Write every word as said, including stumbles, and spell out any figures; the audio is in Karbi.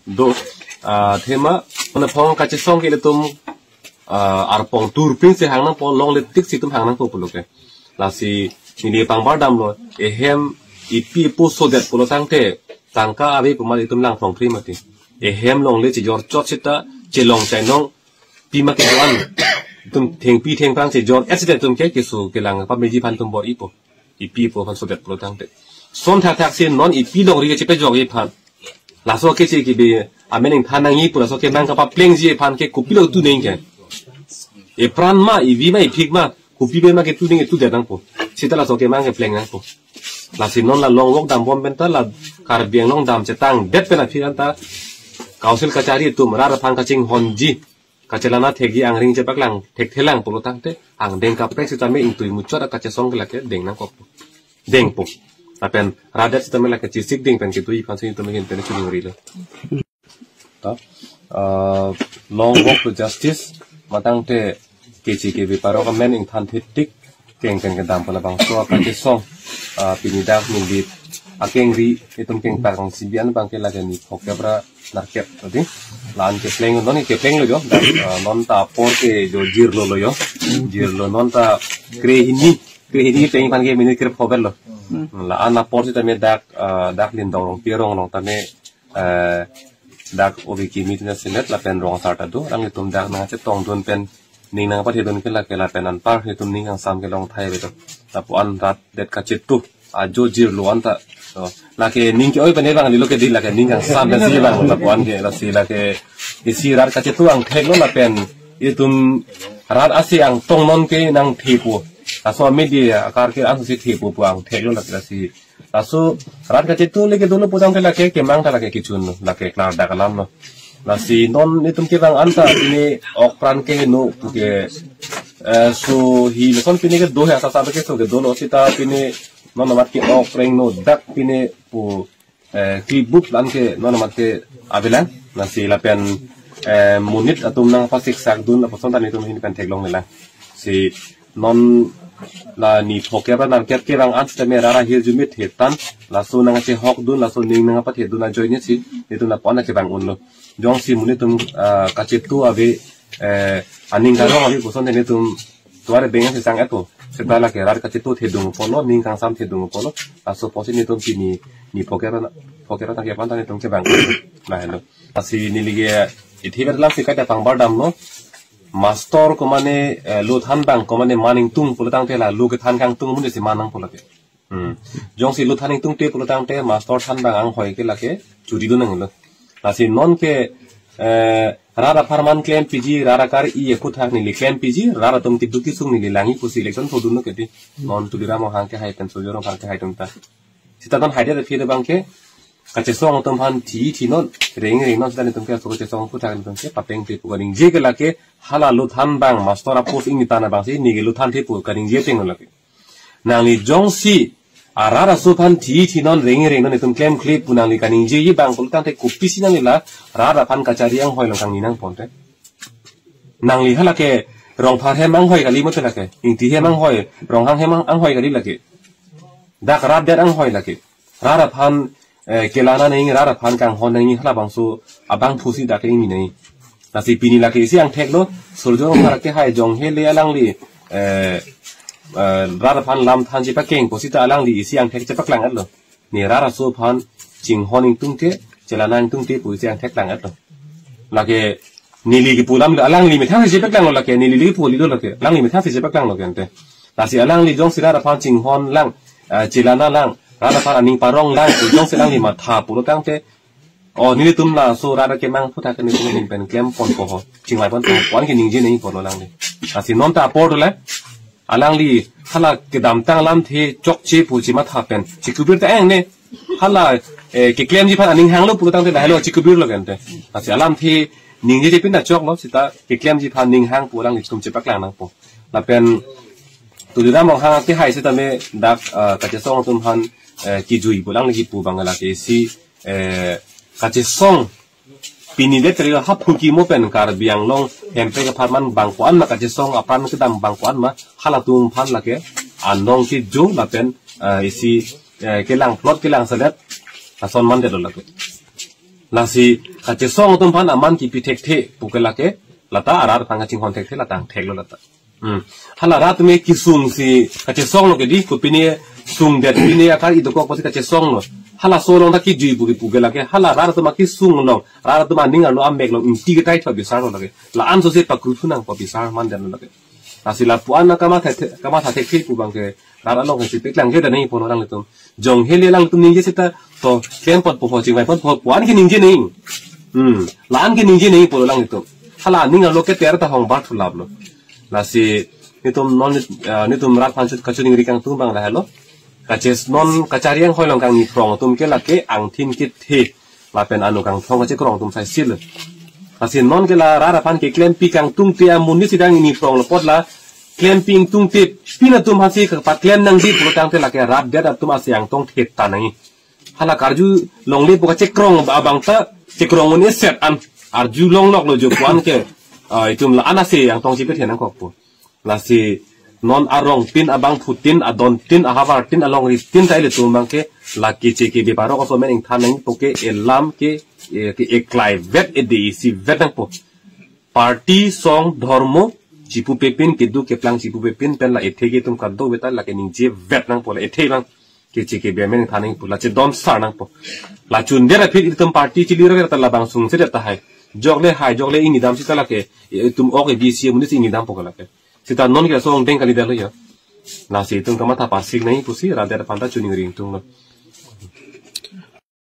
Do, ah, athema, mane phong kachesong ke ilitum, ah, arpong turpin si hang nangpo, longle tik si itum hang nangpo pulo ke. Lasi, neli pangbar damlo, ehem ipi ipo sodet pulo tangte, tangka ave pu amat itum lang phong pri mati. Ehem longle chejor chot seta, chelong chainong, pima kedo-an, itum thengpi thengphrang chejor, et cetera itum ke keso kelang pameji aphan itum bor-ipo. Ipi ipo aphan sodet pulo tangte. Son thakthak si non ipi longri kachepajokji aphan. Laso keche kebe amen ingthan nangji pu laso kemang kapaplengji aphan ke kopilo tu neng ke. Epran ma, ivi ma, iphik ma, kopi pen ma ketu neng ketudet nangpo. Seta laso kemang kepleng nangpo. Lasi non la long walk dambom pen ta la Karbi Anglong dam chetangdet pen aphi anta Council kachari atum rat aphan kachinghonji, kachelang thekji, angring chepaklang thekthelang pulo tangte angdeng kaprek sitame ingtui muchot akachesong ke lake deng nangkok. Dengpo. Lapen rat det sitame lake chesik deng pen ketui aphan si itum ahin pen chungrilo. Ta, ah, long walk to justice, matangte keche kebe parok amen ingthan thetik, keng pen kedam pu labangso akachesong, ah, pini dak minit akengri itum kengpar kong sibian abang ke lake ni phokep ra narkep tadi. La-an kepleng, non keplenglo jo. Ah, non ta apor ke jo jirlo lo jo. Jirlo non ta krehini, krehini pleng aphan ke minit krepho ber lo. La-an apor sitame dak, ah, dak Lindong Rongpi arong along tame, eh, dak O B K meet na sinet lapen rong asar ta do, alanglitum dak nangchetongdun pen ning nangpathedun ke lake lapen anpar itum ning kangsam kelong thai bedo. Lapu-an rat det kachetu ajo jirlo anta. So, lake ning ke-oi pen vanglo ke di, lake ning kangsam pen si vang lapu-an ke, lasi lake isi rat kachetu angthek lo lapen itum rat asi angtong non ke nangthepo. Laso amidi akar ke an si thepo pu angthek lo lake lasi. Laso rat kachetu lake dolo pu tangte lake kemang ta lake kechun lo, lake klardak alam lo. Lasi non itum kevang anta pini okpran keheno puke, eh, so hi lason pini kedo he asap asap keso kedo lo seta pini non amat ke ok rengno dak pini pu, eh, klipbup la-an ke non amat ke avelang. Lasi lapen, eh, monit atum nangpasiksak dun lapuson ta nelitum ahin pen theklonglelang. Si non la ni phokep ra narkep kevang an sitame rat ahirjume thetan, laso nangchehokdun, laso ning nangpathedun ajoine si nelitum lapu-an kevang unlo. Jongsi monit atum, ah, kachetu ave, eh, aning karong ave puson te nelitum tuar beng si sang-et po. Seta lake rat kachetu thedung apotlo, ning kangsam thedung apotlo. Laso apotsi nelitum pini ni phokep ra, phokep ra narkep an ta nelitum kevang. Lahelo. Lasi neli ke ithi ber lang si kaita pangbar damlo. Mastor komane, eh, lo than abang komane man ingtung pulo tangte la lo kethan kangtung amonit si man nangpo lake. Hmm. Jongsi lo than ingtungte pulo tangte mastor than abang anghoi ke lake churi dun nanglo. Lasi non ke, eh, rat apharman klempiji, rat akar-i aphuthak neli klempiji, rat atum keduk kesung neli langji pusi election thodunlo ke di. Non Tuliram Ronghang kehai pen Surjya Rongphar kehai atum ta. Seta non haidet aphi abang ke kachesong atum aphan thi thi non, reng reng non seta nelitum ke aso kachesong aphuthak nelitum ke pateng te pu kaningje ke lake hala lo than abang mastor a-post ingni tan abang si neli ke lo than the pu kaningje ateng lo lake. Nangli jongsi arat aso aphan thi thi non reng reng non itum klemkle pu nangli kaningjeji abang pulo tangte kopisi nangli la rat aphan kachari anghoi along kangni nangponte. Nangli hala ke Rongphar hem anghoi kali mate lake. Ingti hem anghoi, Ronghang hem ang-, anghoi kali lake. Dak rat det anghoi lake. Rat aphan, eh, kelang nangji, rat aphan kanghon nangji halabangso abangphu si dak ke ingni nangji. Lasi pini lake isi angthek lo, Surjya Rongphar kehai jong hele alangli, eh, eh, rat aphan lam than chepakeng pu seta alangli isi angthek chepaklang-et lo. Ne rat aso aphan chinghon ingtungte, chelang ingtungte pu isi angthek lang-et lo. Lake neli kepu alam lo, alangli methang si chepaklanglo lake, neli kepu kali lo lake, alangli methang si chepaklanglo ke ante. Lasi alangli jongsi rat aphan chinghon lang, eh, chelang lang, rat aphan aning parong lang, jongsi alangli matha pulo tangte, oh, nelitum laso rat akemang aphuthak ke nelitum ahin pen klemponpo ho, chingvaiponpo ho pu an keningje nangji pulo alangli. Lasi non ta apor dolang. Alangli hala kedamtang alamthe chokche pu chematha pen chikubir ta ang ne. Hala, eh, keklemji aphan aning hanglo pulo tangte lahelo chikubirlo ke ante. Lasi alamthe ningjeje pin ta choklo seta keklemji aphan ning hang pu alanglitum chepaklang nangpo. Lapen Tuliram Ronghang kehai sitame dak, ah, kachesong atum aphan, eh, kijui pu alangli kipu abang lake isi, eh, kachesong pini det kali haphu kimo pen Karbi Anglong Hemprek apharman bang ko-an ma kachesong apran kedam bang ko-an ma halatum aphan lake anong kejo lapen, eh, isi, eh, kelang plot kelang selet ason mandetlo lake. Lasi kachesong atum aphan aman kipi thekthe pu ke lake, lata arat aphan kachinghon thekthe, lata angthek lo lata. Hmm. Hala rat atum kesung si kachesong lo ke di, kopine sungdet, pine akar idokok pasi kachesong lo. Halaso along ta kijui pu ke, pu ke lake, hala rat atum kesung along, rat atum aning arlo amek along ingti ke tai tho bisar lo lake. La-an so se pakru thu nangpo, bisar man den lo lake. Lasi lapu-an na kamatha the-, kamatha thekthe pu abang ke, rat along ke si peklang ke da nangji pulo alanglitum. Jong hele alanglitum ningje seta, to klem ponpo ho, chingvai ponpo ho pu an ke ningje nangji. Hmm, la-an ke ningje nangji pulo alanglitum. Hala aning arlo ke ter ta hong bar thu lap lo. Lasi netum non, eh, netum rat aphan chut kachiningri kangtung abang lahelo. Kaches non kachari anghoi along kangni phrong atum ke lake angthin kethe lapen ano kangthong kachekrong atum sai sil. Lasi non ke la rat aphan keklempi kangtungte amonit si dang ingni phrong lo apot la klem ping tungte pin atum aphan si kapaklem nangji pulotangte lake rat det atum asi angtong thet ta nangji. Hala karju longle pu kachekrong abang ta chekrong un-e set an arjulong lok lo jo pu an ke, ah, itum la-an asi angtong chipet hen nangkok pu. Lasi non arong tin, abangphu tin, adon tin, ahavar tin, alongri tin ta ilitum abang ke la keche kebe parok aso amen ingthan nangpo ke elam ke, eh, ke eklai vet, ede isi vet nangpo. Party, song, dhormo chipupepin, keduk keplang chipupepin pen la ethe ke itum kadokave ta lake ningje vet nangpo, la ethe abang keche kebe amen ingthan nangpo, la chedon sar nangpo. La chundet aphi itum party chili ro ta labang sungsedet tahai. Jokle hai, jokle ingni dam sita lake, itum ok A B C amonit si ingni dampo ke lake. Sita non ke laso ongdeng kali dalo ya. Lasi itum kamatha parsik nangji pusi rat det aphan ta chiningri ingtung lo.